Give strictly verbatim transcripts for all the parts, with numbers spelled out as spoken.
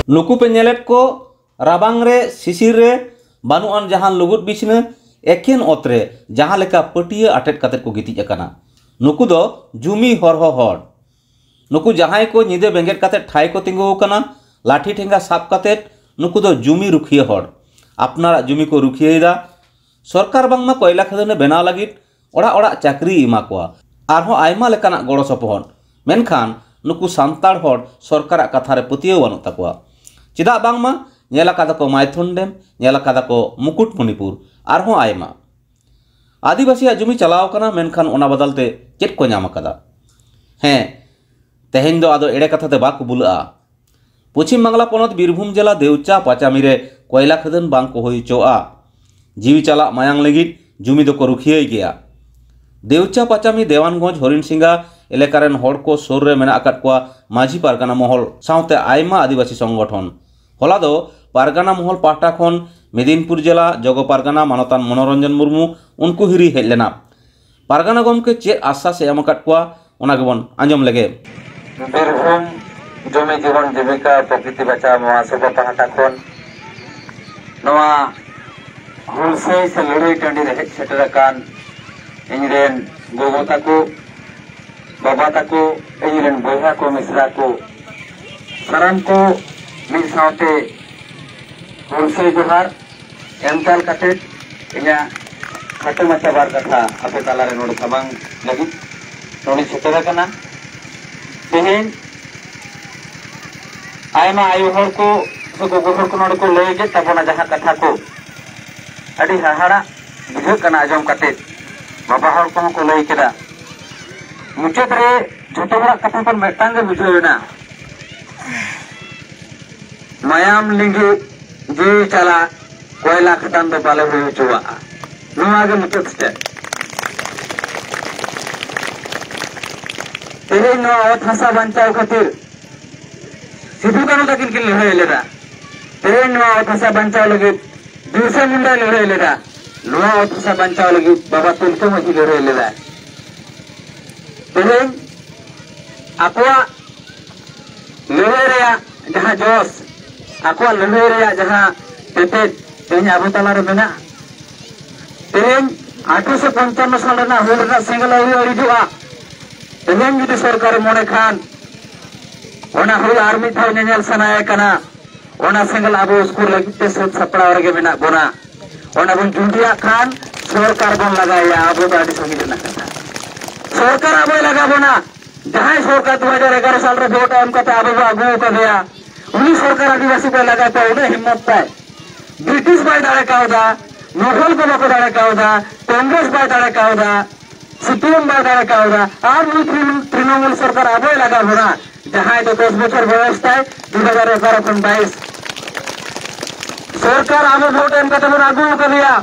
ᱱᱩᱠᱩ ᱯᱮ ᱧᱮᱞᱮᱫ ᱠᱚ, ᱨᱟᱵᱟᱝ ᱨᱮ, ᱥᱤᱥᱤᱨ ᱨᱮ, ᱵᱟᱹᱱᱩᱜ ᱟᱱ ᱡᱟᱦᱟᱱ ᱞᱩᱜᱩᱫ ᱵᱤᱪᱷᱱᱟᱹ, ᱮᱠᱮᱱ ᱚᱛ ᱨᱮ ᱡᱟᱦᱟᱸ ᱞᱮᱠᱟ ᱯᱟᱹᱴᱭᱟᱹ ᱟᱴᱮᱫ ᱠᱟᱛᱮᱫ ᱠᱚ ᱜᱤᱛᱤᱡ ᱟᱠᱟᱱᱟ᱾ ᱱᱩᱠᱩ ᱫᱚ ᱡᱩᱢᱤ ᱦᱚᱨᱦᱚ ᱦᱚᱲ᱾ ᱱᱩᱠᱩ ᱡᱟᱦᱟᱸᱭ ᱠᱚ ᱧᱤᱫᱟᱹ ᱵᱮᱸᱜᱮᱫ ᱠᱟᱛᱮᱫ ᱴᱷᱟᱭ ᱠᱚ ᱛᱤᱸᱜᱩ ᱟᱠᱟᱱᱟ, ᱞᱟᱴᱷᱤ ᱴᱷᱮᱸᱜᱟ ᱥᱟᱵ ᱠᱟᱛᱮᱫ, ᱱᱩᱠᱩ ᱫᱚ ᱡᱩᱢᱤ ᱨᱩᱠᱷᱤᱭᱟᱹ ᱦᱚᱲ᱾ ᱟᱯᱱᱟᱨᱟᱜ ᱡᱩᱢᱤ ᱠᱚ ᱨᱩᱠᱷᱤᱭᱟᱹᱭᱮᱫᱟ᱾ ᱥᱚᱨᱠᱟᱨ ᱵᱟᱝᱢᱟ ᱠᱚᱭᱞᱟ ᱠᱷᱟᱫᱟᱹᱱ ᱮ ᱵᱮᱱᱟᱣ ᱞᱟᱹᱜᱤᱫ ᱚᱲᱟᱜ ᱚᱲᱟᱜ ᱪᱟᱹᱠᱨᱤᱭ ᱮᱢᱟ ᱠᱚᱣᱟ, ᱟᱨᱦᱚᱸ ᱟᱭᱢᱟ ᱞᱮᱠᱟᱱᱟᱜ ᱜᱚᱲᱚ ᱥᱚᱯᱚᱦᱚᱫ᱾ ᱢᱮᱱᱠᱷᱟᱱ ᱱᱩᱠᱩ ᱥᱟᱱᱛᱟᱲ ᱦᱚᱲ ᱥᱚᱨᱠᱟᱨᱟᱜ ᱠᱟᱛᱷᱟ ᱨᱮ ᱯᱟᱹᱛᱭᱟᱹᱣ ᱵᱟᱹᱱᱩᱜ ᱛᱟᱠᱚᱣᱟ᱾ ᱪᱮᱫᱟᱜ ᱵᱟᱝᱢᱟ ᱧᱮᱞ ᱟᱠᱟᱫᱟ ᱠᱚ ᱢᱟᱭᱛᱷᱚᱱ ᱰᱮᱢ, ᱧᱮᱞ ᱟᱠᱟᱫᱟ ᱠᱚ ᱢᱩᱠᱩᱴᱢᱚᱱᱤᱯᱩᱨ, ᱟᱨᱦᱚᱸ ᱟᱭᱢᱟ᱾ ᱟᱹᱫᱤᱵᱟᱹᱥᱤᱭᱟᱜ ᱡᱩᱢᱤ ᱪᱟᱞᱟᱣ ᱟᱠᱟᱱᱟ, ᱢᱮᱱᱠᱷᱟᱱ ᱚᱱᱟ ᱵᱟᱫᱟᱞ ᱛᱮ ᱪᱮᱫ ᱠᱚ ᱧᱟᱢ ᱟᱠᱟᱫᱟ? ᱦᱮᱸ, ᱛᱮᱦᱮᱧ ᱫᱚ ᱟᱫᱚ ᱮᱲᱮ ᱠᱟᱛᱷᱟ ᱛᱮ ᱵᱟᱠᱚ ᱵᱩᱞᱟᱹᱜᱼᱟ᱾ ᱯᱚᱪᱷᱤᱢ ᱵᱟᱝᱞᱟ ᱯᱚᱱᱚᱛ ᱵᱤᱨᱵᱷᱩᱢ ᱡᱮᱞᱟ ᱫᱮᱣᱪᱟ ᱯᱟᱪᱟᱢᱤ ᱨᱮ ᱠᱚᱭᱞᱟ ᱠᱷᱟᱫᱟᱹᱱ ᱵᱟᱝ ᱠᱚ ᱦᱩᱭ ᱦᱚᱪᱚᱣᱟᱜᱼᱟ᱾ ᱡᱤᱣᱤ ᱪᱟᱞᱟᱜ ᱢᱟᱭᱟᱝ ᱞᱟᱹᱜᱤᱫ ᱡᱩᱢᱤ ᱫᱚᱠᱚ ᱨᱩᱠᱷᱤᱭᱟᱹᱭ ᱜᱮᱭᱟ᱾ ᱫᱮᱣᱪᱟ ᱯᱟᱪᱟᱢᱤ ᱫᱮᱣᱟᱱᱜᱚᱸᱡᱽ ᱦᱚᱨᱤᱱ ᱥᱤᱝᱜᱟ ᱮᱞᱟᱠᱟ ᱨᱮᱱ ᱦᱚᱲ ᱠᱚ ᱥᱩᱨ ᱨᱮ ᱢᱮᱱᱟᱜ ᱟᱠᱟᱫ ᱠᱚᱣᱟ ᱢᱟᱹᱡᱷᱤ ᱯᱟᱨᱜᱟᱱᱟ ᱢᱚᱦᱚᱞ ᱥᱟᱶᱛᱮ ᱟᱭᱢᱟ ᱟᱹᱫᱤᱵᱟᱹᱥᱤ ᱥᱚᱝᱜᱚᱴᱷᱚᱱ᱾ ᱦᱚᱞᱟ ᱫᱚ ᱯᱟᱨᱜᱟᱱᱟ ᱢᱚᱦᱚᱞ ᱯᱟᱦᱴᱟ ᱠᱷᱚᱱ ᱢᱮᱫᱤᱱᱯᱩᱨ ᱡᱮᱞᱟ ᱡᱚᱜᱚ ᱯᱟᱨᱜᱟᱱᱟ ᱢᱟᱱᱚᱛᱟᱱ ᱢᱚᱱᱳᱨᱚᱧᱡᱚᱱ ᱢᱩᱨᱢᱩ ᱩᱱᱠᱩ ᱦᱤᱨᱤ ᱦᱮᱡ ᱞᱮᱱᱟ᱾ ᱯᱟᱨᱜᱟᱱᱟ ᱜᱚᱢᱠᱮ ᱪᱮᱫ ᱟᱥᱥᱟᱥ ᱮ ᱮᱢ ᱟᱠᱟᱫ ᱠᱚᱣᱟ, ᱚᱱᱟ ᱜᱮᱵᱚᱱ ᱟᱸᱡᱚᱢ ᱞᱮᱜᱮ᱾ ᱵᱤᱨᱵᱷᱩᱢ ᱡᱚᱢᱤ ᱡᱤᱵᱚᱱ ᱡᱤᱵᱤᱠᱟ ᱯᱨᱚᱠᱨᱤᱛᱤ ᱵᱟᱪᱟᱣ ᱢᱚᱦᱟᱥᱚᱵᱷᱟ ᱯᱟᱦᱴᱟ ᱠᱷᱚᱱ ᱱᱚᱣᱟ ᱦᱩᱞᱥᱟᱹᱭ ᱥᱮ ᱞᱟᱹᱲᱦᱟᱹᱭ ᱴᱟᱺᱰᱤ ᱨᱮ ᱦᱮᱡ ᱥᱮᱴᱮᱨ ᱟᱠᱟᱱ ᱤᱧ ᱨᱮᱱ ᱜᱚᱜᱚ ᱛᱟᱠᱚ, ᱵᱟᱵᱟ ᱛᱟᱠᱚ, ᱤᱧ ᱨᱮᱱ ᱵᱚᱭᱦᱟ ᱠᱚ, ᱢᱤᱥᱨᱟ ᱠᱚ, ᱥᱟᱱᱟᱢ ᱠᱚ ᱢᱤᱫ ᱥᱟᱶᱛᱮ ᱦᱩᱞᱥᱟᱹᱭ ᱡᱚᱦᱟᱨ ᱮᱢ ᱪᱟᱞ ᱠᱟᱛᱮ ᱤᱧᱟᱹᱜ ᱠᱷᱟᱴᱚ ᱢᱟᱪᱷᱟ ᱵᱟᱨ ᱠᱟᱛᱷᱟ ᱟᱯᱮ ᱛᱟᱞᱟᱨᱮ ᱱᱚᱰᱮ ᱥᱟᱢᱟᱝ ᱞᱟᱹᱜᱤᱫ ᱱᱚᱰᱮᱧ ᱥᱮᱴᱮᱨ ᱟᱠᱟᱱᱟ᱾ ᱛᱮᱦᱮᱧ ᱟᱭᱢᱟ ᱟᱭᱳ ᱦᱚᱲ ᱠᱚ ᱥᱮ ᱜᱚᱜᱚ ᱦᱚᱲ ᱠᱚ ᱱᱚᱰᱮ ᱠᱚ ᱞᱟᱹᱭ ᱠᱮᱫ ᱛᱟᱵᱚᱱᱟ ᱡᱟᱦᱟᱸ ᱠᱟᱛᱷᱟ ᱠᱚ, ᱟᱹᱰᱤ ᱦᱟᱦᱟᱲᱟᱜ ᱵᱩᱡᱷᱟᱹᱜ ᱠᱟᱱᱟ ᱟᱸᱡᱚᱢ ᱠᱟᱛᱮ᱾ ᱵᱟᱵᱟ ᱦᱚᱲ ᱠᱚᱦᱚᱸ ᱠᱚ ᱞᱟᱹᱭ ᱠᱮᱫᱟ᱾ ᱢᱩᱪᱟᱹᱫ ᱨᱮ ᱡᱷᱚᱛᱚ ᱦᱚᱲᱟᱜ ᱠᱟᱛᱷᱟ ᱠᱷᱚᱱ ᱢᱤᱫᱴᱟᱝ ᱜᱮ ᱵᱩᱡᱷᱟᱹᱣ ᱮᱱᱟ, ᱢᱟᱭᱟᱢ ᱞᱤᱸᱜᱤ ᱡᱤᱣᱤ ᱪᱟᱞᱟᱜ ᱠᱚᱭᱞᱟ ᱠᱷᱟᱫᱟᱱ ᱫᱚ ᱵᱟᱞᱮ ᱦᱩᱭ ᱦᱚᱪᱚᱣᱟᱜᱼᱟ᱾ ᱱᱚᱣᱟ ᱜᱮ ᱢᱩᱪᱟᱹᱫ step᱾ ᱛᱮᱦᱮᱧ ᱱᱚᱣᱟ ᱚᱛ ᱦᱟᱥᱟ ᱵᱟᱧᱪᱟᱣ ᱠᱷᱟᱹᱛᱤᱨ ᱥᱤᱫᱩ ᱠᱟᱹᱱᱦᱩ ᱛᱟᱹᱠᱤᱱ ᱠᱤᱱ ᱞᱟᱹᱲᱦᱟᱹᱭ ᱞᱮᱫᱟ᱾ ᱛᱮᱦᱮᱧ ᱱᱚᱣᱟ ᱚᱛ ᱦᱟᱥᱟ ᱵᱟᱧᱪᱟᱣ ᱞᱟᱹᱜᱤᱫ ᱵᱤᱨᱥᱟ ᱢᱩᱱᱰᱟᱭ ᱞᱟᱹᱲᱦᱟᱹᱭ ᱞᱮᱫᱟ᱾ ᱱᱚᱣᱟ ᱚᱛ ᱦᱟᱥᱟ ᱵᱟᱧᱪᱟᱣ ᱞᱟᱹᱜᱤᱫ ᱵᱟᱵᱟ ᱛᱤᱞᱠᱟᱹ ᱢᱟᱹᱡᱷᱤ ᱞᱟᱹᱲᱦᱟᱹᱭ ᱞᱮᱫᱟ᱾ ᱛᱮᱦᱮᱧ ᱟᱠᱚᱣᱟᱜ ᱞᱟᱹᱲᱦᱟᱹᱭ ᱨᱮᱭᱟᱜ ᱡᱟᱦᱟᱸ ᱡᱚᱥ, ᱟᱠᱚᱣᱟᱜ ᱞᱟᱹᱲᱦᱟᱹᱭ ᱨᱮᱭᱟᱜ ᱡᱟᱦᱟᱸ ᱛᱮᱛᱮᱫ ᱛᱮᱦᱮᱧ ᱟᱵᱚ ᱛᱟᱞᱟᱨᱮ ᱢᱮᱱᱟᱜᱼᱟ᱾ ᱛᱮᱦᱮᱧ ᱟᱴᱷᱨᱚᱥᱚ ᱯᱚᱧᱪᱟᱱᱱᱚ ᱥᱟᱞ ᱨᱮᱱᱟᱜ ᱦᱩᱞ ᱨᱮᱱᱟᱜ ᱥᱮᱸᱜᱮᱞ ᱟᱹᱣᱨᱤ ᱤᱲᱤᱡᱚᱜᱼᱟ᱾ ᱛᱮᱦᱮᱧ ᱡᱩᱫᱤ ᱥᱚᱨᱠᱟᱨᱮ ᱢᱚᱱᱮ ᱠᱷᱟᱱ ᱚᱱᱟ ᱦᱩᱞ ᱟᱨ ᱢᱤᱫ ᱫᱷᱟᱣ ᱧᱮᱧᱮᱞ ᱥᱟᱱᱟᱭᱮ ᱠᱟᱱᱟ, ᱚᱱᱟ ᱥᱮᱸᱜᱮᱞ ᱟᱵᱚ ᱩᱥᱠᱩᱨ ᱞᱟᱹᱜᱤᱫ ᱛᱮ ᱥᱟᱹᱛ ᱥᱟᱯᱲᱟᱣ ᱨᱮᱜᱮ ᱢᱮᱱᱟᱜ ᱵᱚᱱᱟ᱾ ᱚᱱᱟ ᱵᱚᱱ ᱡᱩᱸᱰᱤᱭᱟᱜ ᱠᱷᱟᱱ ᱥᱚᱨᱠᱟᱨ ᱵᱚᱱ ᱞᱟᱜᱟᱭᱮᱭᱟ, ᱟᱵᱚ ᱫᱚ ᱟᱹᱰᱤ ᱥᱟᱺᱜᱤᱧ ᱨᱮᱱᱟᱜ ᱠᱟᱛᱷᱟ᱾ ᱥᱚᱨᱠᱟᱨ ᱟᱵᱚᱭ ᱞᱟᱜᱟ ᱵᱚᱱᱟ᱾ ᱡᱟᱦᱟᱸᱭ ᱥᱚᱨᱠᱟᱨ ᱫᱩ ᱦᱟᱡᱟᱨ ᱮᱜᱟᱨᱚ ᱥᱟᱞ ᱨᱮ ᱵᱷᱳᱴ ᱮᱢ ᱠᱟᱛᱮ ᱟᱵᱚ ᱵᱚ ᱟᱹᱜᱩ ᱟᱠᱟᱫᱮᱭᱟ, ᱩᱱᱤ ᱥᱚᱨᱠᱟᱨ ᱟᱹᱫᱤᱵᱟᱹᱥᱤ ᱠᱚᱭ ᱞᱟᱜᱟ ᱠᱚᱣᱟ, ᱩᱱᱟᱹᱜ ᱦᱤᱢᱢᱚᱛ ᱛᱟᱭ᱾ ᱵᱨᱤᱴᱤᱥ ᱵᱟᱭ ᱫᱟᱲᱮ ᱠᱟᱣᱫᱟ, ᱢᱩᱜᱷᱚᱞ ᱠᱚ ᱵᱟᱠᱚ ᱫᱟᱲᱮ ᱠᱟᱣᱫᱟ, ᱠᱚᱝᱜᱨᱮᱥ ᱵᱟᱭ ᱫᱟᱲᱮ ᱠᱟᱣᱫᱟ, ᱥᱤᱯᱤᱮᱢ ᱵᱟᱭ ᱫᱟᱲᱮ ᱠᱟᱣᱫᱟ, ᱟᱨ ᱱᱩᱭ ᱛᱨᱤ-, ᱛᱨᱤᱱᱚᱢᱩᱞ ᱥᱚᱨᱠᱟᱨ ᱟᱵᱚᱭ ᱞᱟᱜᱟ ᱵᱚᱱᱟ, ᱡᱟᱦᱟᱸᱭ ᱫᱚ ᱫᱚᱥ ᱵᱚᱪᱷᱚᱨ ᱵᱚᱭᱚᱥ ᱛᱟᱭ, ᱫᱩ ᱦᱟᱡᱟᱨ ᱮᱜᱟᱨᱚ ᱠᱷᱚᱱ ᱵᱟᱭᱤᱥ᱾ ᱥᱚᱨᱠᱟᱨ ᱟᱵᱚ ᱵᱷᱳᱴ ᱮᱢ ᱠᱟᱛᱮ ᱵᱚᱱ ᱟᱹᱜᱩ ᱟᱠᱟᱫᱮᱭᱟ᱾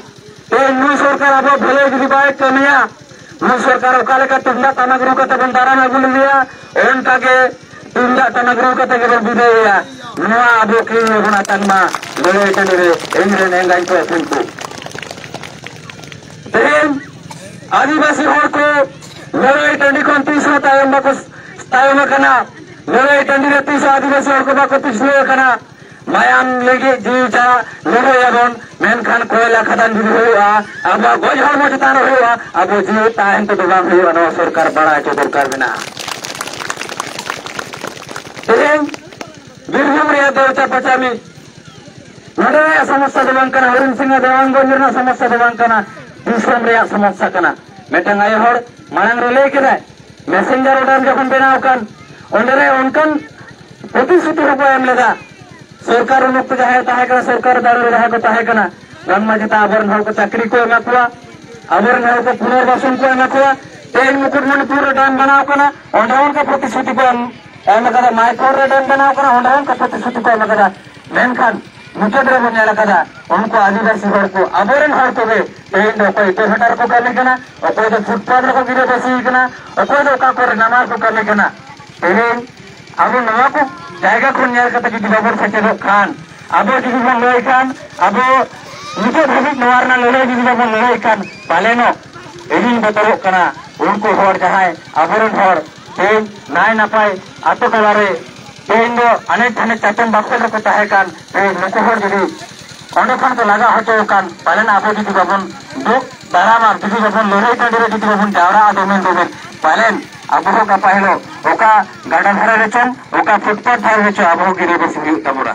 ᱛᱮᱦᱮᱧ ᱱᱩᱭ ᱥᱚᱨᱠᱟᱨ ᱟᱵᱚ ᱵᱷᱟᱹᱞᱟᱹᱭ ᱡᱩᱫᱤ ᱵᱟᱭ ᱠᱟᱹᱢᱤᱭᱟ, ᱱᱩᱭ ᱥᱚᱨᱠᱟᱨ ᱚᱠᱟ ᱞᱮᱠᱟ ᱛᱩᱢᱫᱟᱜ ᱴᱟᱢᱟᱠ ᱨᱩ ᱠᱟᱛᱮ ᱵᱚᱱ ᱫᱟᱨᱟᱢ ᱟᱹᱜᱩ ᱞᱮᱫᱮᱭᱟ, ᱚᱱᱠᱟ ᱜᱮ ᱛᱩᱢᱫᱟᱜ ᱴᱟᱢᱟᱠ ᱨᱩ ᱠᱟᱛᱮ ᱜᱮᱵᱚᱱ ᱵᱤᱫᱟᱹᱭᱮᱭᱟ᱾ ᱱᱚᱣᱟ ᱟᱵᱚ ᱠᱤᱱ ᱵᱚᱱ ᱟᱛᱟᱝ ᱢᱟ ᱞᱟᱹᱲᱦᱟᱹᱭ ᱴᱟᱺᱰᱤ ᱨᱮ ᱤᱧ ᱨᱮᱱ ᱮᱸᱜᱟᱧ ᱠᱚ ᱟᱹᱠᱷᱨᱤᱧ ᱠᱚ᱾ ᱛᱮᱦᱮᱧ ᱟᱹᱫᱤᱵᱟᱹᱥᱤ ᱦᱚᱲ ᱠᱚ ᱞᱟᱹᱲᱦᱟᱹᱭ ᱴᱟᱺᱰᱤ ᱠᱷᱚᱱ ᱛᱤᱥ ᱦᱚᱸ ᱛᱟᱭᱚᱢ ᱵᱟᱠᱚ ᱛᱟᱭᱚᱢ ᱟᱠᱟᱱᱟ᱾ ᱞᱟᱹᱲᱦᱟᱹᱭ ᱴᱟᱺᱰᱤ ᱨᱮ ᱛᱤᱥ ᱦᱚᱸ ᱟᱹᱫᱤᱵᱟᱹᱥᱤ ᱦᱚᱲ ᱠᱚ ᱵᱟᱠᱚ ᱯᱤᱪᱷᱞᱟᱹ ᱟᱠᱟᱱᱟ᱾ ᱢᱟᱭᱟᱢ ᱞᱟᱹᱜᱤᱫ ᱡᱤᱣᱤ ᱪᱟᱞᱟᱜ ᱞᱟᱹᱲᱦᱟᱹᱭ ᱟᱵᱚᱱ, ᱢᱮᱱᱠᱷᱟᱱ ᱠᱚᱭᱞᱟ ᱠᱷᱟᱫᱟᱱ ᱡᱩᱫᱤ ᱦᱩᱭᱩᱜᱼᱟ, ᱟᱵᱚᱣᱟᱜ ᱜᱚᱡ ᱦᱚᱲᱢᱚ ᱪᱮᱛᱟᱱ ᱨᱮ ᱦᱩᱭᱩᱜᱼᱟ, ᱟᱵᱚ ᱡᱤᱣᱤ ᱛᱟᱦᱮᱱ ᱛᱮᱫᱚ ᱵᱟᱝ ᱦᱩᱭᱩᱜᱼᱟ᱾ ᱱᱚᱣᱟ ᱥᱚᱨᱠᱟᱨ ᱵᱟᱲᱟᱭ ᱦᱚᱪᱚ ᱫᱚᱨᱠᱟᱨ ᱢᱮᱱᱟᱜᱼᱟ᱾ ᱛᱮᱦᱮᱧ ᱵᱤᱨᱵᱷᱩᱢ ᱨᱮᱭᱟᱜ ᱫᱮᱣᱪᱟ ᱯᱟᱪᱟᱢᱤ ᱱᱚᱰᱮ ᱨᱮᱭᱟᱜ ᱥᱚᱢᱚᱥᱥᱟ ᱫᱚ ᱵᱟᱝ ᱠᱟᱱᱟ, ᱦᱚᱨᱤᱱ ᱥᱤᱝ ᱫᱮᱣᱟᱱᱜᱚᱸᱡᱽ ᱨᱮᱱᱟᱜ ᱥᱚᱢᱚᱥᱥᱟ ᱫᱚ ᱵᱟᱝ ᱠᱟᱱᱟ, ᱫᱤᱥᱚᱢ ᱨᱮᱭᱟᱜ ᱥᱚᱢᱚᱥᱥᱟ ᱠᱟᱱᱟ᱾ ᱢᱤᱫᱴᱟᱝ ᱟᱭᱳ ᱦᱚᱲ ᱢᱟᱲᱟᱝ ᱨᱮ ᱞᱟᱹᱭ ᱠᱮᱫᱟᱭ, ᱢᱮᱥᱮᱧᱡᱟᱨ ᱚᱰᱟᱨ ᱡᱚᱠᱷᱚᱱ ᱵᱮᱱᱟᱣ ᱠᱟᱱ, ᱚᱸᱰᱮ ᱨᱮ ᱚᱱᱠᱟᱱ ᱯᱨᱚᱛᱤᱥᱨᱩᱛᱤ ᱦᱚᱸᱠᱚ ᱮᱢ ᱞᱮᱫᱟ᱾ ᱥᱚᱨᱠᱟᱨ ᱩᱱ ᱚᱠᱛᱚ ᱡᱟᱦᱟᱸᱭ ᱛᱟᱦᱮᱸ ᱠᱟᱱᱟ, ᱥᱚᱨᱠᱟᱨ ᱫᱟᱲᱮ ᱨᱮ ᱡᱟᱦᱟᱸᱭ ᱠᱚ ᱛᱟᱦᱮᱸ ᱠᱟᱱᱟ, ᱵᱟᱝᱢᱟ ᱪᱮᱛᱟ ᱟᱵᱚᱨᱮᱱ ᱦᱚᱲ ᱠᱚ ᱪᱟᱹᱠᱨᱤ ᱠᱚ ᱮᱢᱟ ᱠᱚᱣᱟ, ᱟᱵᱚᱨᱮᱱ ᱦᱚᱲ ᱠᱚ ᱯᱩᱱᱚᱨᱵᱟᱥᱚᱱ ᱠᱚ ᱮᱢᱟ ᱠᱚᱣᱟ᱾ ᱛᱮᱦᱮᱧ ᱢᱩᱠᱩᱴᱢᱚᱱᱤᱯᱩᱨ ᱨᱮ ᱰᱮᱢ ᱵᱮᱱᱟᱣ ᱠᱟᱱᱟ, ᱚᱸᱰᱮ ᱦᱚᱸ ᱚᱱᱠᱟ ᱯᱨᱚᱛᱤᱥᱨᱩᱛᱤ ᱠᱚ ᱮᱢ, ᱮᱢ ᱟᱠᱟᱫᱟ᱾ ᱢᱟᱭᱠᱚᱲ ᱨᱮ ᱰᱮᱢ ᱵᱮᱱᱟᱣ ᱠᱟᱱᱟ, ᱚᱸᱰᱮ ᱦᱚᱸ ᱚᱱᱠᱟ ᱯᱨᱚᱛᱤᱥᱨᱩᱛᱤ ᱠᱚ ᱮᱢ ᱟᱠᱟᱫᱟ᱾ ᱢᱮᱱᱠᱷᱟᱱ ᱢᱩᱪᱟᱹᱫ ᱨᱮᱵᱚᱱ ᱧᱮᱞ ᱟᱠᱟᱫᱟ, ᱩᱱᱠᱩ ᱟᱹᱫᱤᱵᱟᱹᱥᱤ ᱦᱚᱲ ᱠᱚ, ᱟᱵᱚᱨᱮᱱ ᱦᱚᱲ ᱠᱚᱜᱮ ᱛᱮᱦᱮᱧ ᱫᱚ ᱚᱠᱚᱭ ᱤᱴᱟᱹ ᱵᱷᱟᱴᱟ ᱨᱮᱠᱚ ᱠᱟᱹᱢᱤ ᱠᱟᱱᱟ, ᱚᱠᱚᱭ ᱫᱚ ᱯᱷᱩᱴᱯᱟᱛ ᱨᱮᱠᱚ ᱜᱤᱨᱟᱹᱵᱟᱹᱥᱤ ᱠᱟᱱᱟ, ᱚᱠᱚᱭ ᱫᱚ ᱚᱠᱟ ᱠᱚᱨᱮ ᱱᱟᱢᱟᱞ ᱠᱚ ᱠᱟᱹᱢᱤ ᱠᱟᱱᱟ᱾ ᱛᱮᱦᱮᱧ ᱟᱵᱚ ᱱᱚᱣᱟ ᱠᱚ ᱡᱟᱭᱜᱟ ᱠᱷᱚᱱ ᱧᱮᱞ ᱠᱟᱛᱮ ᱡᱩᱫᱤ ᱵᱟᱵᱚᱱ ᱥᱮᱪᱮᱫᱚᱜ ᱠᱷᱟᱱ, ᱟᱵᱚ ᱡᱩᱫᱤ ᱵᱚᱱ ᱞᱟᱹᱭ ᱠᱷᱟᱱ, ᱟᱵᱚ ᱢᱩᱪᱟᱹᱫ ᱫᱷᱟᱹᱵᱤᱡ ᱱᱚᱣᱟ ᱨᱮᱱᱟᱜ ᱞᱟᱹᱲᱦᱟᱹᱭ ᱡᱩᱫᱤ ᱵᱟᱵᱚᱱ ᱞᱟᱹᱲᱦᱟᱹᱭ ᱠᱷᱟᱱ, ᱯᱟᱞᱮᱱᱚᱜ ᱤᱧᱤᱧ ᱵᱚᱛᱚᱨᱚᱜ ᱠᱟᱱᱟ, ᱩᱱᱠᱩ ᱦᱚᱲ ᱡᱟᱦᱟᱸᱭ ᱟᱵᱚᱨᱮᱱ ᱦᱚᱲ ᱛᱮᱦᱮᱧ ᱱᱟᱭ ᱱᱟᱯᱟᱭ ᱟᱛᱳ ᱴᱚᱞᱟ ᱨᱮ ᱛᱮᱦᱮᱧ ᱫᱚ ᱟᱱᱮᱡ ᱫᱷᱟᱱᱮᱡ ᱪᱟᱛᱚᱢ ᱵᱟᱠᱷᱳᱞ ᱨᱮᱠᱚ ᱛᱟᱦᱮᱸ ᱠᱟᱱ, ᱛᱮᱦᱮᱧ ᱱᱩᱠᱩ ᱦᱚᱲ ᱡᱩᱫᱤ ᱚᱸᱰᱮ ᱠᱷᱚᱱ ᱠᱚ ᱞᱟᱜᱟ ᱦᱚᱪᱚ ᱟᱠᱟᱱ, ᱯᱟᱞᱮᱱ ᱟᱵᱚ ᱡᱩᱫᱤ ᱵᱟᱵᱚᱱ ᱫᱩᱜ ᱫᱟᱨᱟᱢᱟ, ᱡᱩᱫᱤ ᱵᱟᱵᱚᱱ ᱞᱟᱹᱲᱦᱟᱹᱭ ᱴᱟᱺᱰᱤ ᱨᱮ ᱡᱩᱫᱤ ᱵᱟᱵᱚᱱ ᱡᱟᱣᱨᱟᱜᱼᱟ ᱫᱚᱢᱮᱞ ᱫᱚᱢᱮᱞ, ᱯᱟᱞᱮᱱ ᱟᱵᱚ ᱦᱚᱸ ᱜᱟᱯᱟ ᱦᱤᱞᱳᱜ ᱚᱠᱟ ᱜᱟᱰᱟ ᱫᱷᱟᱨᱮ ᱨᱮᱪᱚᱝ, ᱚᱠᱟ ᱯᱷᱩᱴᱯᱟᱛ ᱫᱷᱟᱨᱮ ᱨᱮᱪᱚᱝ ᱟᱵᱚ ᱦᱚᱸ ᱜᱤᱨᱟᱹᱵᱟᱹᱥᱤ ᱦᱩᱭᱩᱜ ᱛᱟᱵᱚᱱᱟ᱾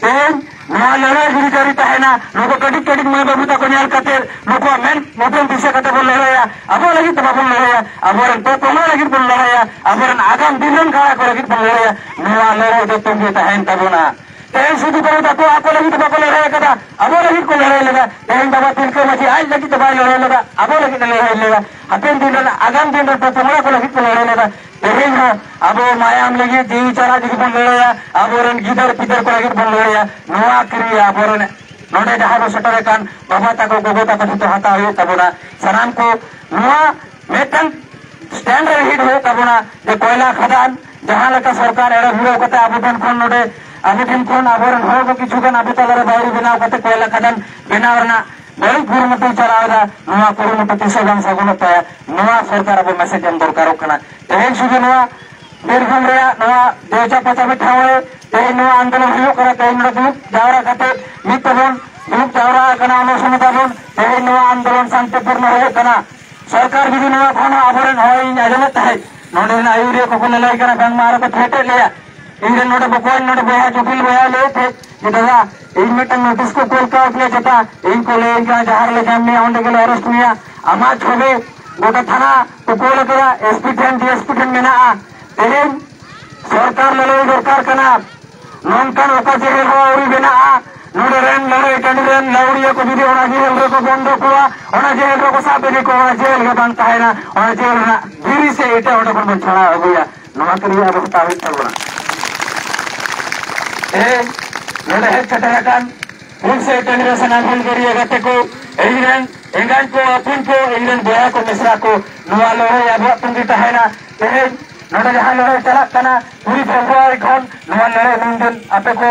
ᱛᱮᱦᱮᱧ ᱱᱚᱣᱟ ᱞᱟᱹᱲᱦᱟᱹᱭ ᱡᱩᱫᱤ ᱡᱟᱹᱨᱤ ᱛᱟᱦᱮᱱᱟ, ᱱᱩᱠᱩ ᱠᱟᱹᱴᱤᱡ ᱠᱟᱹᱴᱤᱡ ᱢᱟᱹᱭ ᱵᱟᱹᱵᱩ ᱛᱟᱠᱚ ᱧᱮᱞ ᱠᱟᱛᱮ ᱱᱩᱠᱩᱣᱟᱜ ᱢᱮᱫ ᱧᱩᱛᱩᱢ ᱫᱤᱥᱟᱹ ᱠᱟᱛᱮ ᱵᱚᱱ ᱞᱟᱹᱲᱦᱟᱹᱭᱟ, ᱟᱵᱚ ᱞᱟᱹᱜᱤᱫ ᱫᱚ ᱵᱟᱵᱚᱱ ᱞᱟᱹᱲᱦᱟᱹᱭᱟ, ᱟᱵᱚᱨᱮᱱ ᱯᱚᱯᱚᱝᱲᱟ ᱞᱟᱹᱜᱤᱫ ᱵᱚᱱ ᱞᱟᱹᱲᱦᱟᱹᱭᱟ, ᱟᱵᱚᱨᱮᱱ ᱟᱜᱟᱢ ᱫᱤᱱ ᱨᱮᱱ ᱜᱟᱲᱟ ᱠᱚ ᱞᱟᱹᱜᱤᱫ ᱵᱚᱱ ᱞᱟᱹᱲᱦᱟᱹᱭᱟ᱾ ᱱᱚᱣᱟ ᱞᱟᱹᱲᱦᱟᱹᱭ ᱫᱚ ᱛᱚᱸᱜᱮ ᱛᱟᱦᱮᱱ ᱛᱟᱵᱚᱱᱟ᱾ ᱛᱮᱦᱮᱧ ᱥᱤᱫᱩ ᱠᱟᱹᱱᱦᱩ ᱛᱟᱠᱚ ᱟᱠᱚ ᱞᱟᱹᱜᱤᱫ ᱫᱚ ᱵᱟᱠᱚ ᱞᱟᱹᱲᱦᱟᱹᱭ ᱟᱠᱟᱫᱟ, ᱟᱵᱚ ᱞᱟᱹᱜᱤᱫ ᱠᱚ ᱞᱟᱹᱲᱦᱟᱹᱭ ᱞᱮᱫᱟ᱾ ᱛᱮᱦᱮᱧ ᱵᱟᱵᱟ ᱛᱤᱞᱠᱟᱹ ᱢᱟᱹᱡᱷᱤ ᱟᱡ ᱞᱟᱹᱜᱤᱫ ᱫᱚ ᱵᱟᱭ ᱞᱟᱹᱲᱦᱟᱹᱭ ᱞᱮᱫᱟ, ᱟᱵᱚ ᱞᱟᱹᱜᱤᱫ ᱮ ᱞᱟᱹᱲᱦᱟᱹᱭ ᱞᱮᱫᱟ᱾ ᱦᱟᱯᱮᱱ ᱫᱤᱱ ᱨᱮᱱ ᱟᱜᱟᱢ ᱫᱤᱱ ᱨᱮᱱ ᱯᱚᱯᱚᱝᱲᱟ ᱠᱚ ᱞᱟᱹᱜᱤᱫ ᱠᱚ ᱞᱟᱹᱲᱦᱟᱹᱭ ᱞᱮᱫᱟ᱾ ᱛᱮᱦᱮᱧ ᱦᱚᱸ ᱟᱵᱚ ᱢᱟᱭᱟᱢ ᱞᱟᱹᱜᱤᱫ ᱡᱤᱣᱤ ᱪᱟᱞᱟ ᱞᱟᱹᱜᱤᱫ ᱵᱚᱱ ᱞᱟᱹᱲᱦᱟᱹᱭᱟ, ᱟᱵᱚᱨᱮᱱ ᱜᱤᱫᱟᱹᱨ ᱯᱤᱫᱟᱹᱨ ᱠᱚ ᱞᱟᱹᱜᱤᱫ ᱵᱚᱱ ᱞᱟᱹᱲᱦᱟᱹᱭᱟ᱾ ᱱᱚᱣᱟ ᱠᱤᱨᱤᱭᱟ ᱟᱵᱚᱨᱮᱱ ᱱᱚᱰᱮ ᱡᱟᱦᱟᱸ ᱠᱚ ᱥᱮᱴᱮᱨ ᱟᱠᱟᱱ ᱵᱟᱵᱟ ᱛᱟᱠᱚ, ᱜᱚᱜᱚ ᱛᱟᱠᱚ ᱡᱚᱛᱚ ᱦᱟᱛᱟᱣ ᱦᱩᱭᱩᱜ ᱛᱟᱵᱚᱱᱟ᱾ ᱥᱟᱱᱟᱢ ᱠᱚ ᱱᱚᱣᱟ ᱢᱤᱫᱴᱟᱝ ᱥᱴᱮᱱᱰ ᱨᱮ ᱦᱤᱴ ᱦᱩᱭᱩᱜ ᱛᱟᱵᱚᱱᱟ ᱡᱮ ᱠᱚᱭᱞᱟ ᱠᱷᱟᱫᱟᱱ ᱡᱟᱦᱟᱸ ᱞᱮᱠᱟ ᱥᱚᱨᱠᱟᱨ ᱮᱲᱮ ᱵᱷᱤᱲᱟᱹᱣ ᱠᱟᱛᱮ ᱟᱵᱚ ᱴᱷᱮᱱ ᱠᱷᱚᱱ ᱱᱚᱰᱮ, ᱟᱵᱚ ᱴᱷᱮᱱ ᱠᱷᱚᱱ ᱟᱵᱚᱨᱮᱱ ᱦᱚᱲ ᱠᱚ ᱠᱤᱪᱷᱩ ᱜᱟᱱ ᱟᱵᱚ ᱛᱟᱞᱟᱨᱮ ᱵᱟᱭᱨᱤ ᱵᱮᱱᱟᱣ ᱠᱟᱛᱮ ᱠᱚᱭᱞᱟ ᱠᱷᱟᱫᱟᱱ ᱵᱮᱱᱟᱣ ᱨᱮᱱᱟᱜ ᱵᱟᱹᱲᱤᱡ ᱠᱩᱨᱩᱢᱩᱴᱩᱭ ᱪᱟᱞᱟᱣ ᱮᱫᱟ, ᱱᱚᱣᱟ ᱠᱩᱨᱩᱢᱩᱴᱩ ᱛᱤᱥ ᱦᱚᱸ ᱵᱟᱝ ᱥᱟᱹᱜᱩᱱᱚᱜ ᱛᱟᱭᱟ᱾ ᱱᱚᱣᱟ ᱥᱚᱨᱠᱟᱨ ᱟᱵᱚ ᱢᱮᱥᱮᱡᱽ ᱮᱢ ᱫᱚᱨᱠᱟᱨᱚᱜ ᱠᱟᱱᱟ᱾ ᱛᱮᱦᱮᱧ ᱥᱩᱫᱷᱩ ᱱᱚᱣᱟ ᱵᱤᱨᱵᱷᱩᱢ ᱨᱮᱭᱟᱜ ᱱᱚᱣᱟ ᱫᱮᱣᱪᱟ ᱯᱟᱪᱟ ᱢᱤᱫ ᱴᱷᱟᱶ ᱨᱮ ᱛᱮᱦᱮᱧ ᱱᱚᱣᱟ ᱟᱱᱫᱳᱞᱚᱱ ᱦᱩᱭᱩᱜ ᱠᱟᱱᱟ᱾ ᱛᱮᱦᱮᱧ ᱱᱚᱰᱮ ᱫᱩᱲᱩᱵ ᱡᱟᱣᱨᱟ ᱠᱟᱛᱮ ᱢᱤᱫ ᱛᱮᱵᱚᱱ ᱫᱩᱲᱩᱵ ᱡᱟᱣᱨᱟ ᱟᱠᱟᱱᱟ, ᱚᱱᱟ ᱥᱚᱢᱚᱭ ᱛᱟᱵᱚᱱ ᱛᱮᱦᱮᱧ ᱱᱚᱣᱟ ᱟᱱᱫᱳᱞᱚᱱ ᱥᱟᱱᱛᱤᱯᱩᱨᱱᱚ ᱦᱩᱭᱩᱜ ᱠᱟᱱᱟ᱾ ᱥᱚᱨᱠᱟᱨ ᱡᱩᱫᱤ ᱱᱚᱣᱟ ᱠᱷᱚᱱ ᱦᱚᱸ ᱟᱵᱚᱨᱮᱱ ᱦᱚᱲ, ᱤᱧ ᱟᱸᱡᱚᱢᱮᱫ ᱛᱟᱦᱮᱸᱫ ᱱᱚᱰᱮ ᱨᱮᱱ ᱟᱹᱭᱩᱨᱤᱭᱟᱹ ᱠᱚᱠᱚ ᱞᱟᱹᱞᱟᱹᱭ ᱠᱟᱱᱟ, ᱵᱟᱝᱢᱟ ᱟᱨᱚ ᱠᱚ ᱛᱷᱨᱮᱴᱮᱫ ᱞᱮᱭᱟ, ᱤᱧ ᱨᱮᱱ ᱱᱚᱰᱮ ᱵᱚᱠᱚᱧ, ᱱᱚᱰᱮ ᱵᱚᱭᱦᱟ, ᱡᱩᱴᱤᱞ ᱵᱚᱭᱦᱟ ᱞᱟᱹᱭ ᱛᱮ ᱡᱮ, "ᱫᱟᱫᱟ, ᱤᱧ ᱢᱤᱫᱴᱟᱝ ᱱᱳᱴᱤᱥ ᱠᱚ ᱠᱳᱞ ᱠᱟᱣᱫᱤᱧᱟ ᱪᱮᱛᱟ, ᱤᱧ ᱠᱚ ᱞᱟᱹᱭᱟᱹᱧ ᱠᱟᱱᱟ ᱡᱟᱦᱟᱸ ᱨᱮᱞᱮ ᱧᱟᱢ ᱢᱮᱭᱟ ᱚᱸᱰᱮ ᱜᱮᱞᱮ ᱟᱨᱮᱥᱴ ᱢᱮᱭᱟ, ᱟᱢᱟᱜ ᱪᱷᱚᱵᱤ ᱜᱚᱴᱟ ᱛᱷᱟᱱᱟ ᱠᱚ ᱠᱳᱞ ᱟᱠᱟᱫᱟ, ᱮᱥ ᱯᱤ ᱴᱷᱮᱱ, ᱰᱤ ᱮᱥ ᱯᱤ ᱴᱷᱮᱱ ᱢᱮᱱᱟᱜᱼᱟ᱾ ᱛᱮᱦᱮᱧ ᱥᱚᱨᱠᱟᱨ ᱞᱟᱹᱞᱟᱹᱭ ᱫᱚᱨᱠᱟᱨ ᱠᱟᱱᱟ, ᱱᱚᱝᱠᱟᱱ ᱚᱠᱟ ᱡᱮᱦᱮᱞ ᱦᱚᱸ ᱟᱹᱣᱨᱤ ᱵᱮᱱᱟᱜᱼᱟ, ᱱᱚᱰᱮ ᱨᱮᱱ ᱞᱟᱹᱲᱦᱟᱹᱭ ᱴᱟᱺᱰᱤ ᱨᱮᱱ ᱞᱟᱹᱣᱲᱤᱭᱟᱹ ᱠᱚ ᱡᱩᱫᱤ ᱚᱱᱟ ᱡᱮᱦᱮᱞ ᱨᱮᱠᱚ ᱵᱚᱱᱫᱚ ᱠᱚᱣᱟ, ᱚᱱᱟ ᱡᱮᱦᱮᱞ ᱨᱮᱠᱚ ᱥᱟᱵ ᱤᱫᱤ ᱠᱚᱣᱟ, ᱚᱱᱟ ᱡᱮᱦᱮᱞ ᱜᱮ ᱵᱟᱝ ᱛᱟᱦᱮᱱᱟ, ᱚᱱᱟ ᱡᱮᱦᱮᱞ ᱨᱮᱱᱟᱜ ᱫᱷᱤᱨᱤ ᱥᱮ ᱤᱴᱟᱹ ᱚᱸᱰᱮ ᱠᱷᱚᱱ ᱵᱚᱱ ᱪᱷᱟᱲᱟᱣ ᱟᱹᱜᱩᱭᱟ᱾ ᱱᱚᱣᱟ ᱠᱚ ᱨᱮᱭᱟᱜ ᱟᱵᱚ ᱦᱟᱛᱟᱣ ᱦᱩᱭᱩᱜ ᱛᱟᱵᱚᱱᱟ᱾ ᱛᱮᱦᱮᱧ ᱱᱚᱰᱮ ᱦᱮᱡ ᱥᱮᱴᱮᱨ ᱟᱠᱟᱱ ᱦᱩᱞ ᱥᱮ ᱴᱟᱺᱰᱤ ᱨᱮ ᱥᱟᱱᱟᱢ ᱦᱩᱞᱜᱟᱹᱨᱤᱭᱟᱹ ᱜᱟᱛᱮ ᱠᱚ, ᱤᱧ ᱨᱮᱱ ᱮᱸᱜᱟᱧ ᱠᱚ, ᱟᱹᱯᱩᱧ ᱠᱚ, ᱤᱧ ᱨᱮᱱ ᱵᱚᱭᱦᱟ ᱠᱚ, ᱢᱤᱥᱨᱟ ᱠᱚ, ᱱᱚᱣᱟ ᱞᱟᱹᱲᱦᱟᱹᱭ ᱟᱵᱚᱣᱟᱜ ᱛᱩᱸᱜᱤ ᱛᱟᱦᱮᱱᱟ᱾ ᱛᱮᱦᱮᱧ ᱱᱚᱰᱮ ᱡᱟᱦᱟᱸ ᱞᱟᱹᱲᱦᱟᱹᱭ ᱪᱟᱞᱟᱜ ᱠᱟᱱᱟ, ᱠᱩᱲᱤ ᱯᱷᱮᱵᱽᱨᱩᱣᱟᱨᱤ ᱠᱷᱚᱱ ᱱᱚᱣᱟ ᱞᱟᱹᱲᱦᱟᱹᱭ ᱱᱩᱱ ᱫᱤᱱ ᱟᱯᱮ ᱠᱚ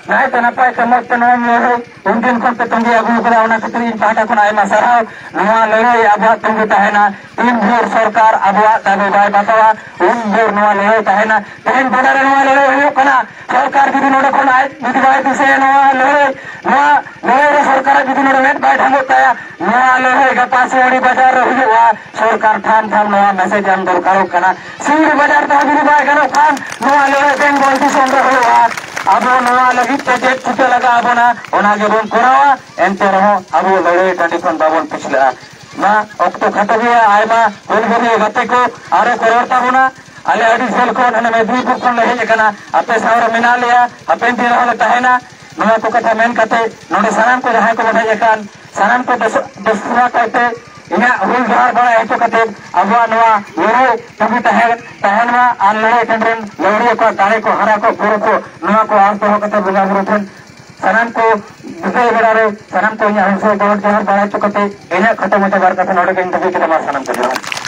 ᱱᱟᱭᱛᱮ ᱱᱟᱯᱟᱭ ᱛᱮ ᱢᱚᱡᱽ ᱛᱮ ᱱᱚᱣᱟ ᱞᱟᱹᱲᱦᱟᱹᱭ ᱩᱱᱫᱤᱱ ᱠᱷᱚᱱ ᱯᱮ ᱛᱚᱸᱜᱮ ᱟᱹᱜᱩ ᱟᱠᱟᱫᱟ, ᱚᱱᱟ ᱠᱷᱟᱹᱛᱤᱨ ᱤᱧ ᱯᱟᱦᱴᱟ ᱠᱷᱚᱱ ᱟᱭᱢᱟ ᱥᱟᱨᱦᱟᱣ᱾ ᱱᱚᱣᱟ ᱞᱟᱹᱲᱦᱟᱹᱭ ᱟᱵᱚᱣᱟᱜ ᱛᱤᱸᱜᱩ ᱛᱟᱦᱮᱱᱟ᱾ ᱛᱤᱱ ᱵᱷᱳᱨ ᱥᱚᱨᱠᱟᱨ ᱟᱵᱚᱣᱟᱜ ᱫᱟᱹᱵᱤ ᱵᱟᱭ ᱵᱟᱛᱟᱣᱟ, ᱩᱱ ᱵᱷᱳᱨ ᱱᱚᱣᱟ ᱞᱟᱹᱲᱦᱟᱹᱭ ᱛᱟᱦᱮᱱᱟ᱾ ᱛᱮᱦᱮᱧ ᱵᱚᱰᱟ ᱨᱮ ᱱᱚᱣᱟ ᱞᱟᱹᱲᱦᱟᱹᱭ ᱦᱩᱭᱩᱜ ᱠᱟᱱᱟ᱾ ᱥᱚᱨᱠᱟᱨ ᱡᱩᱫᱤ ᱱᱚᱰᱮ ᱠᱷᱚᱱ ᱟᱡ ᱡᱩᱫᱤ ᱵᱟᱭ ᱫᱤᱥᱟᱹᱭᱟ ᱱᱚᱣᱟ ᱞᱟᱹᱲᱦᱟᱹᱭ, ᱱᱚᱣᱟ ᱞᱟᱹᱲᱦᱟᱹᱭ ᱨᱮ ᱥᱚᱨᱠᱟᱨᱟᱜ ᱡᱩᱫᱤ ᱱᱚᱰᱮ ᱢᱮᱫ ᱵᱟᱭ ᱰᱷᱟᱝᱜᱚᱜ ᱛᱟᱭᱟ, ᱱᱚᱣᱟ ᱞᱟᱹᱲᱦᱟᱹᱭ ᱜᱟᱯᱟ ᱥᱤᱣᱲᱤ ᱵᱟᱡᱟᱨ ᱨᱮ ᱦᱩᱭᱩᱜᱼᱟ᱾ ᱥᱚᱨᱠᱟᱨ ᱴᱷᱟᱢ ᱴᱷᱟᱢ ᱱᱚᱣᱟ ᱢᱮᱥᱮᱡᱽ ᱮᱢ ᱫᱚᱨᱠᱟᱨᱚᱜ ᱠᱟᱱᱟ᱾ ᱥᱤᱣᱲᱤ ᱵᱟᱡᱟᱨ ᱛᱮᱦᱚᱸ ᱡᱩᱫᱤ ᱵᱟᱭ ᱜᱟᱱᱚᱜ ᱠᱷᱟᱱ, ᱱᱚᱣᱟ ᱞᱟᱹᱲᱦᱟᱹᱭ ᱵᱮᱝᱜᱚᱞ ᱫᱤᱥᱚᱢ ᱨᱮ ᱦᱩᱭᱩᱜᱼᱟ᱾ ᱟᱵᱚ ᱱᱚᱣᱟ ᱞᱟᱹᱜᱤᱫ ᱛᱮ ᱪᱮᱫ ᱪᱤᱠᱟᱹ ᱞᱟᱜᱟᱜ ᱟᱵᱚᱱᱟ, ᱚᱱᱟ ᱜᱮᱵᱚᱱ ᱠᱚᱨᱟᱣᱟ᱾ ᱮᱱᱛᱮ ᱨᱮᱦᱚᱸ ᱟᱵᱚ ᱞᱟᱹᱲᱦᱟᱹᱭ ᱴᱟᱺᱰᱤ ᱠᱷᱚᱱ ᱵᱟᱵᱚᱱ ᱯᱤᱪᱷᱞᱟᱹᱜᱼᱟ᱾ ᱢᱟ, ᱚᱠᱛᱚ ᱠᱷᱟᱴᱚ ᱜᱮᱭᱟ, ᱟᱭᱢᱟ ᱦᱩᱞᱜᱟᱹᱨᱤᱭᱟᱹ ᱜᱟᱛᱮ ᱠᱚ ᱟᱨᱚ ᱠᱚ ᱨᱚᱲ ᱛᱟᱵᱚᱱᱟ᱾ ᱟᱞᱮ ᱟᱹᱰᱤ ᱡᱷᱟᱹᱞ ᱠᱷᱚᱱ, ᱦᱟᱱᱮ ᱢᱮᱫᱽᱱᱤᱯᱩᱨ ᱠᱷᱚᱱ ᱞᱮ ᱦᱮᱡ ᱟᱠᱟᱱᱟ, ᱟᱯᱮ ᱥᱟᱶ ᱨᱮ ᱢᱮᱱᱟᱜ ᱞᱮᱭᱟ, ᱦᱟᱯᱮᱱ ᱫᱤᱱ ᱨᱮᱦᱚᱸ ᱞᱮ ᱛᱟᱦᱮᱱᱟ᱾ ᱱᱚᱣᱟ ᱠᱚ ᱠᱟᱛᱷᱟ ᱢᱮᱱ ᱠᱟᱛᱮ, ᱱᱚᱰᱮ ᱥᱟᱱᱟᱢ ᱠᱚ ᱡᱟᱦᱟᱸᱭ ᱠᱚᱵᱚᱱ ᱦᱮᱡ ᱟᱠᱟᱱ, ᱥᱟᱱᱟᱢ ᱠᱚ ᱵᱮᱥ-, ᱵᱮᱥᱨᱟ ᱠᱟᱭᱛᱮ ᱤᱧᱟᱹᱜ ᱦᱩᱞ ᱡᱚᱦᱟᱨ ᱵᱟᱲᱟᱭ ᱦᱚᱪᱚ ᱠᱟᱛᱮ, ᱟᱵᱚᱣᱟᱜ ᱱᱚᱣᱟ ᱞᱟᱹᱲᱦᱟᱹᱭ ᱛᱤᱸᱜᱩ ᱛᱟᱦᱮᱸ, ᱛᱟᱦᱮᱱ ᱢᱟ ᱟᱨ ᱞᱟᱹᱲᱦᱟᱹᱭ ᱴᱟᱺᱰᱤ ᱨᱮᱱ ᱞᱟᱹᱣᱲᱤᱭᱟᱹ ᱠᱚᱣᱟᱜ ᱫᱟᱲᱮ ᱠᱚ ᱦᱟᱨᱟ ᱠᱚᱜ, ᱵᱩᱨᱩ ᱠᱚᱜ, ᱱᱚᱣᱟ ᱠᱚ ᱟᱸᱥ ᱫᱚᱦᱚ ᱠᱟᱛᱮ ᱵᱚᱸᱜᱟ ᱵᱩᱨᱩ ᱴᱷᱮᱱ ᱥᱟᱱᱟᱢ ᱠᱚ ᱵᱤᱫᱟᱹᱭ ᱵᱮᱲᱟ ᱨᱮ ᱥᱟᱱᱟᱢ ᱠᱚ ᱤᱧᱟᱹᱜ ᱦᱩᱞ ᱥᱟᱹᱭ ᱜᱚᱰ ᱡᱚᱦᱟᱨ ᱵᱟᱲᱟᱭ ᱦᱚᱪᱚ ᱠᱟᱛᱮ, ᱤᱧᱟᱹᱜ ᱠᱷᱟᱴᱚ ᱢᱟᱪᱷᱟ ᱵᱟᱨ ᱠᱟᱛᱷᱟ ᱱᱚᱰᱮ ᱜᱮᱧ ᱫᱷᱟᱹᱵᱤᱡ ᱠᱮᱫᱟ᱾ ᱢᱟ ᱥᱟᱱᱟᱢ ᱠᱚ ᱡᱚᱦᱟᱨ᱾